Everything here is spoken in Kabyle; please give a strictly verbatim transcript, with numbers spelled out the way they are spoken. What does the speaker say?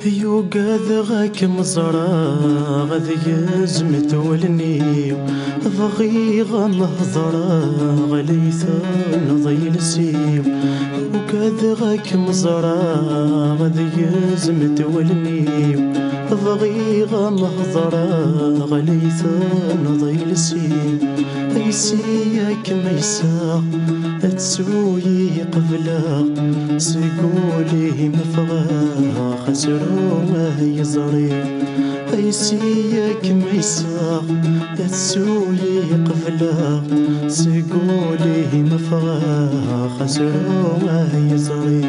Yugadeɣ ad kem-ẓreɣ, ad gezment wallen-iw. Bɣiɣ ad m-hedreɣ, la yi-tenneḍ iles-iw. Ugadeɣ ad kem-ẓreɣ, ad gezment wallen-iw. Bɣiɣ ad m-hedreɣ, la yi-tenneḍ iles-iw. Aysi ad kem-ayseɣ, ad tsuyi qebleɣ. Seg wul-im ffɣeɣ, xas ru ay iẓri. Aysi ad kem-ayseɣ, ad tsuyi qebleɣ. Seg wul-im ffɣeɣ, xas ru ay iẓri.